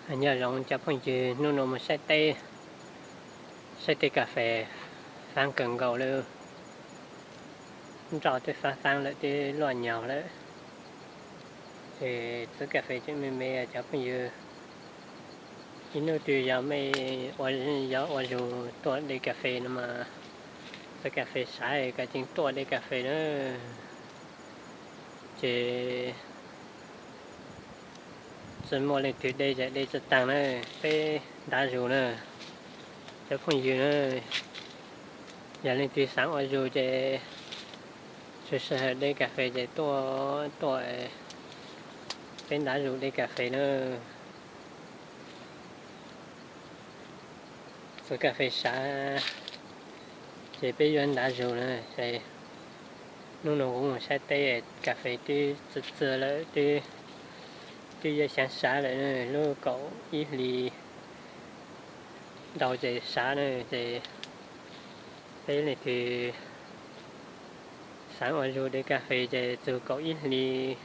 Nyob zoo cov phooj ywg, hnub no mus saib teb, saib teb kas fes faab kawg nkaus li. Nroj twb faab faab lawm, twb luaj nyog lawm, ces txiv kas fes tseem me me cov phooj ywg. Ib hnub twg yog mej yog ua zug tuaj de kas fes no mas, txiv kas fes sav koj tseem tuaj de kas fes na. Ces tsi muaj leej twg de, de tsi taag na, peb ntav zug na cov phooj ywg na. Yog leej twg xaav ua zug ces tsi sij hawm de kas fes ces tuaj, tuaj, peb ntav zug de kas fes na. Txiv kas fes sav ces peb yuav ntav zug na. Hnub no kuv mus saib teb, kas fes twb txi txi lawm, twb yuav xyaav sav lawm, lub kaum ib hlis ntau ces sav na. Ces peb leej twg xaav ua zug de kas fes ces txug kaum ib hlis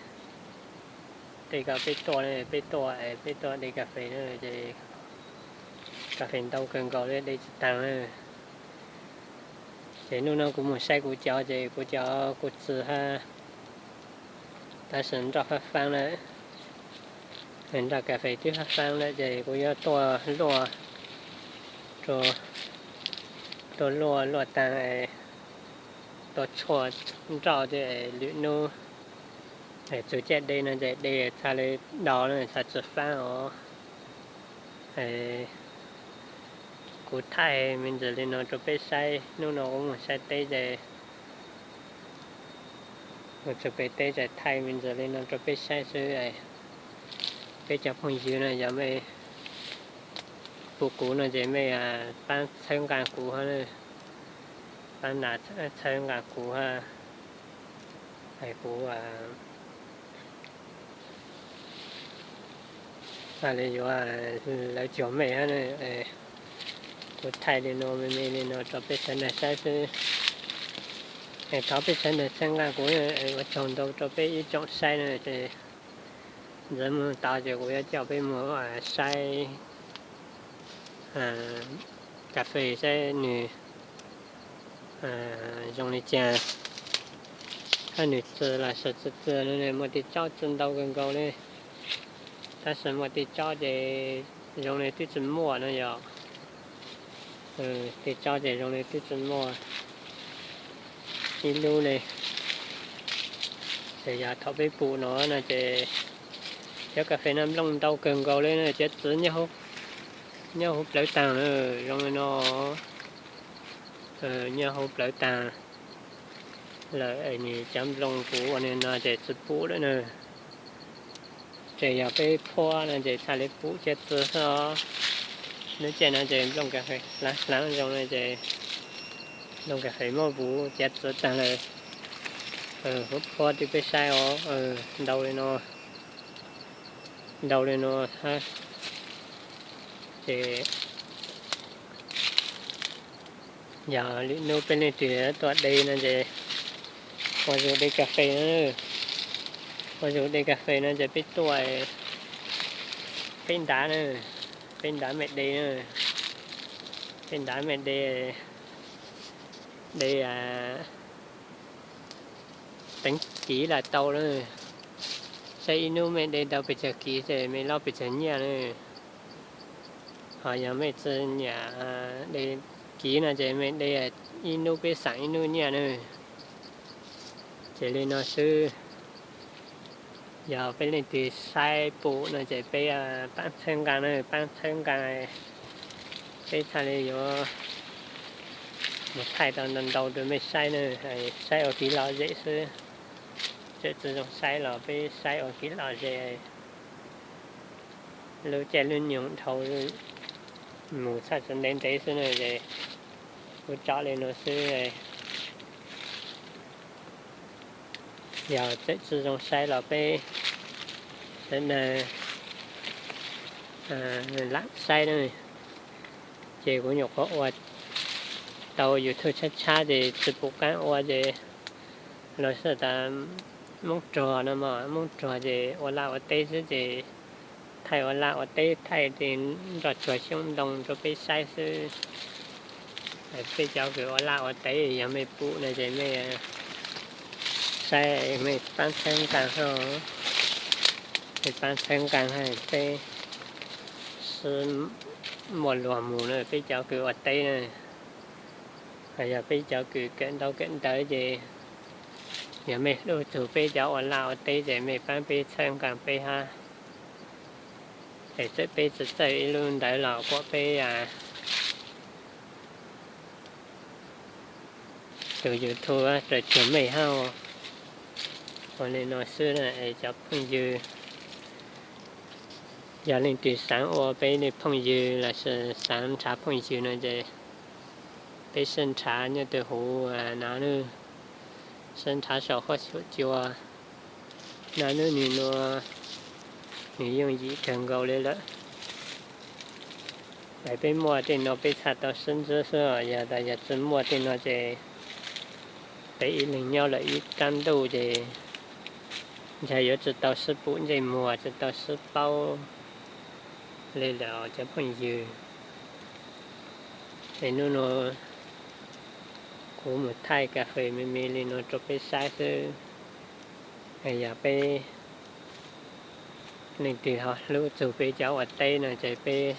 tej ko peb tuaj, peb tuaj, peb tuaj de kas fes na. Ces kas fes ntau kawg nkaus li, de tsi taag na. Ces hnub no kuv mus saib kuv cov, ces kuv cov kuj txi hab, tab sis nroj faab faab lawm. Nroj kas fes twb faab faab lawm ces kuv yuav tuaj luaj, tuaj luaj luaj taag, tuaj tshuaj nroj, lwm hnub txug caij de no ces de txha le daus na, txha tsi faab os. Kuv thaij me ntsis li no rau peb saib, hnub no kuv mus saib teb ces mus txug pem teb ces thaij me ntsis li no rau peb saib xwb. Peb cov phooj ywg no yog mej pum kuv no ces mej paab txhawb nqaa kuv hab, paab ntaus txhawb nqaa kuv hab. Kuv txhaj le yuav lawv cuag mej hab. Kuv thaij li no me me li no rau peb sawv daws saib xwb. Thov peb sawv daws txhawb nqaa kuv, ua tsaug ntau rau peb ib tsoom saib na. Ces ntxiv moog tod ces kuv yuav coj peb mus saib kas fes saib nwg zoo li cas, hab nwg txi los tsi txi no. Muaj tej tsob txi ntau kawg nkaus li, tab sis muaj tej tsob ces zoo li twb tsi muaj no yog. Tej tsob ces zoo li twb tsi muaj ib lub li. Ces yog thaum peb pum no no ces cov kas fes no nplooj ntau kawg nkaus li na, cov txiv nyob huv plawv taag na, zoo li no, nyob huv plawv taag lawm es nws cov nplooj puv ua li no ces tsi pum lawm na. Ces yog peb phuab no ces txhaj le pum cov txiv xwb os. Lub caij no ces nplooj kas fes hlaav hlaav zoo no ces nplooj kas fes muab puv cov txiv taag lawm. Huv phuab twb peb saib os, ntau li no, ntau li no hab. Ces yog lwm hnub peb leej twg tuaj de no ces ua zug de kas fes na, ua zug de kas fes no ces peb tuaj, peb ntav na, peb ntav mej de na, peb ntav mej de, de teev kiv lam tau na. Saib ib hnub mej de tau pes tsawg kiv ces mej lob pes tsawg nyiaj na. Ho yog mej tsi nyiam de kiv no ces mej de ib hnub peb xaam ib hnub nyiaj na. Ces li no xwb. Yog peb leej twg saib pum no ces peb paab txhawb nqaa na, paab txhawb nqaa, peb txhaj le yuav mus thaij tau ntau ntau rau mej saib na. Saib ua kev lom zem xwb, tseem tsi zoo saib los peb saib ua kev lom zem. Lub caij lub nyoog dhau mus txhaj tsi ntev ntev xwb na, es kuv tso li no xwb. Yog tseem tsi zoo saib los peb sawv daws lam saib na. Ces kuv nyuam qhuav ua tau YouTube tshab tshab ces tsi pum qaab ua ces los xwb tas Moob Ruag no mas, Moob Ruag ces ua laj ua teb xwb ces tha Thaij ua laj ua teb, thaij tej nroj tsuag xyoob ntoo rau peb saib xwb. Peb cov kws ua laj ua teb yog mej pum no ces mej saib, mej paab txhawb nqaa hab, mej paab txhawb nqaa hab peb sib muaj luag mus na, peb cov kws ua teb na. Hos yog peb cov kws kawm ntaub kawm ntawv ces yog mej hlub txug peb cov ua laj ua teb ces mej paab peb txhawb nqaa peb hab, es txawm peb tsi txawj ib lub ntawd los kuas peb tus YouTube raws tsuag mej hab. Ua li no xwb na es cov phooj ywg, yog leej twg xaav ua peb li phooj ywg lossis xaav nrhav phooj ywg no ces peb sib nrhav nyob rau huv no, sib nrhav saum huab saum cua no. Hnub nwg nuav nwg yooj yim kawg nkaus li lawm. Es peb muaj tej no peb txhaj tau sib ntsib xwb, yog tas yog tsi muaj tej no ces peb ib leeg nyob lawm ib rab ntuj ces ntshe yuav tsi tau sib pum ntsej muag, tsi tau sib paub li lawm cov phooj ywg. Es hnub nuav kuv mus thaij kas fes me me li no rau peb saib xwb. Yog peb leej twg ho hlub txug peb cov ua teb no ces peb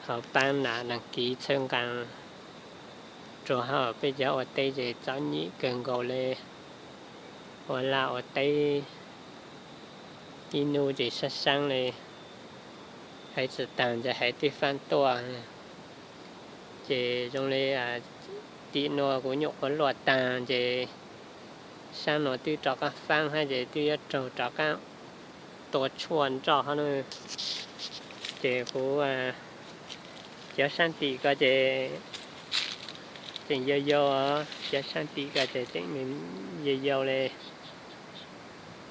ho paab nas dag kiv txhawb nqaa rua hab. Peb cov ua teb ces txom nyem kawg nkaus li, ua laj ua teb ib nub ces sab saab li, haiv tsi taag ces haiv twb faab tuaj. Ces zoo li tim nuav kuv nyuam qhuav luaj taag ces saab nuav twb rov qaab faab hab ces twb yuav raug rov qaab tua tshuaj nroj hab na. Ces kuv cov saab tim ko ces tseem yau yau, cov saab tim ko ces tseem yau yau li,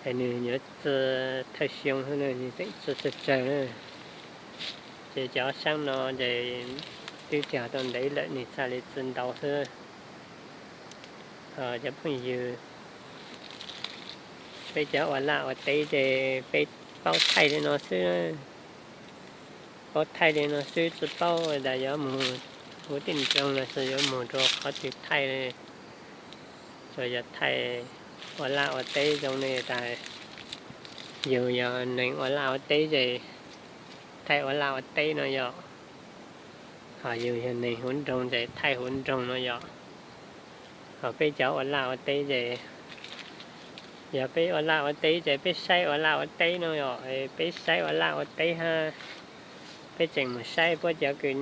es nwg yuav txi thawj xyoo xwb, nwg tseem txi tsawg tsawg na. Ces cov saab no ces twb cog tau ntev lawm, nwg txhaj li txi ntau xwb. Cov phooj ywg, peb cov ua laj ua teb ces peb paub thaij li no xwb, paub thaij li no xwb, tsi paub tas yuav mus huv tej nroog lossis yuav mus rua qhov twg thaij li. Tsuas yog thaij ua laj ua teb zoo li tas, yug yog neeg ua laj ua teb ces thaij ua laj ua teb no yom. Hos yug yog neeg huv nroog ces thaij huv nroog no yom. Hos peb cov ua laj ua teb ces, yog peb ua laj ua teb ces peb saib ua laj ua teb no yom, peb saib ua laj ua teb hab, peb tseem mus saib puab cov kws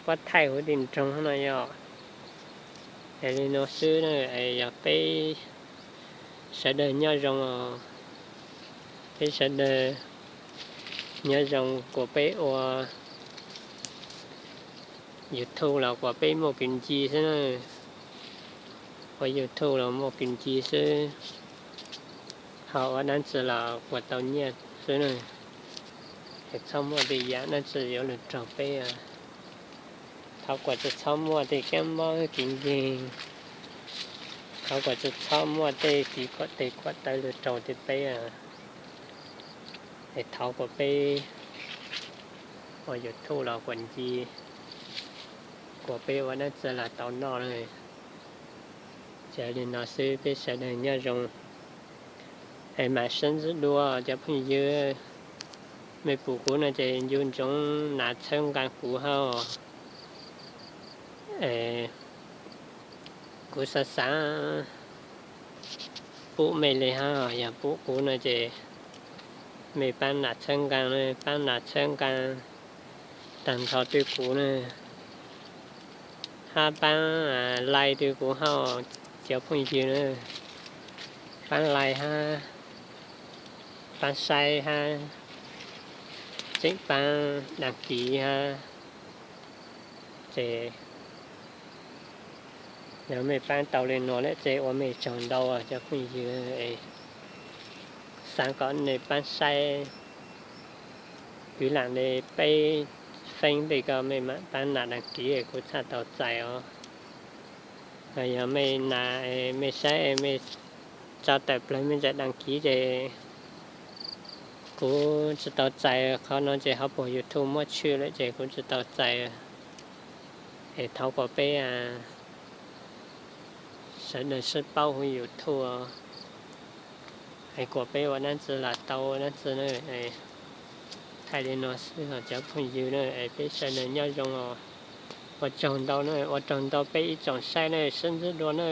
puab thaij huv tej nroog no yom. Es li no xwb na, es yog peb sawv daws nyob zoo os, peb sawv daws nyob zoo, kuas peb ua YouTube los kuas peb muaj kws nci xwb na, ua YouTube los muaj kws nci xwb, ho ua dlaab tsi los kuas tau nyiaj xwb na. Es txhob muaj tej yaam dlaab tsi yuav lug raug peb, thov kuas tsi txhob muaj tej kaab mob kev nkeeg, thov kuas tsi txhob muaj tej kev khuam tes khuam taw lug raug tej peb. Es thov kuas peb ua YouTube los kuas nci, kuas peb ua dlaab tsi los tau noj na. Ces li no xwb, peb sawv daws nyob zoo, es mam sib ntsib dua cov phooj ywg. Mej pum kuv no ces ncu ntsoov nas txhawb nqaa kuv hab. Kuv xav xav pum mej li hab, yog pum kuv no ces mej paab nas txhawb nqaa, paab nas txhawb nqaa taag nrho rua kuv na, hab paab like rua kuv hab cov phooj ywg na, paab like hab, paab saib hab, tseem paab dag kiv hab. Ces yog mej paab tau li no lawm ces ua mej tsaug ntau cov phooj ywg. Xaav kom nej paab saib kwv lam li peb feeb tej ko, mej mam paab nas dag kiv kuv txhaj tau txais os. Yog mej nas, mej saib, mej tso tawm plawg mej tsa dag kiv ces Kuv tsis tau txais qhov no ces hauv paus YouTube muaj tshwj lawm ces kuv tsis tau txais. Es thov kom peb sawv daws sib paub hauv YouTube, es kom peb ua dab tsi los tau ua dab tsi na. Thaij li no xwb os cov phooj ywg na, es peb sawv daws nyob zoo os. Ua tsaug ntau na, ua tsaug ntau peb ib tsoom saib na, sib ntsib dua na.